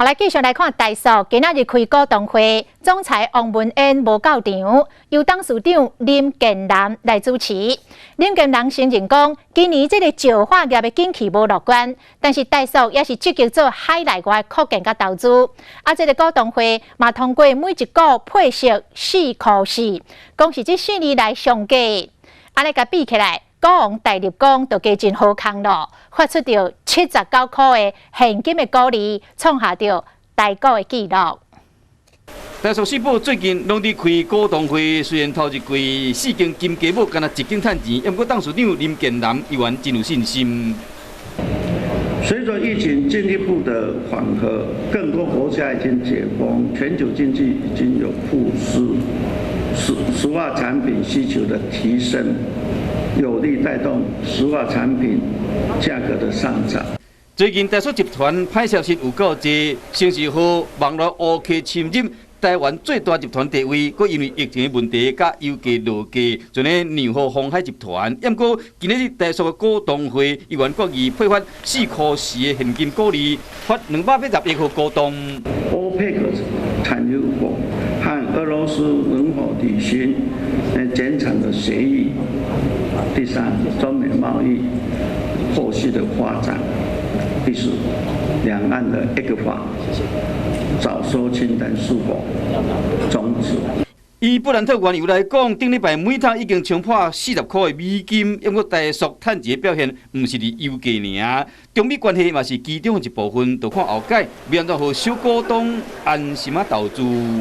好，來繼續來看台塑，今仔日開股東會，總裁王文淵無到場，由董事長林建南來主持。林建南承認講，今年這個石化業的景氣無樂觀，但是台塑也是積極做海內外擴建佮投資。啊，這個股東會嘛通過每一股配息4箍4，講是這4年來上低。按呢共比起來，股王大立光就加真好康咯，發出著79箍的現金的股利，創下著台股的紀錄。台塑四寶最近攏佇開股東會，雖然頭一季四間金雞母干焦一間趁錢，毋過董事長林建南依然真有信心。隨著疫情進一步的緩和，更多國家已經解封，全球經濟已經有復甦，石化產品需求的提升，有力帶動石化產品價格的上漲。最近台塑集團歹消息有夠濟，先是予網路烏客侵入台灣最大集團地位，閣因為疫情的問題，佮油價落價，就呢讓予鴻海集團。毋過今日台塑的股東會依然決議配發4箍4的現金股利，發280億予股東。歐佩克產油國和俄羅斯能否履行減產的協議？第三，中美貿易後續的發展。第四，兩岸的 ECFA 早收清單是否終止？以布蘭特原油來講，頂禮拜每桶已經衝破40箍的美金，毋過台塑趁錢表現，毋是佇油價爾，中美關係嘛是其中一部分，就看後擺欲按怎予小股東安心仔投資。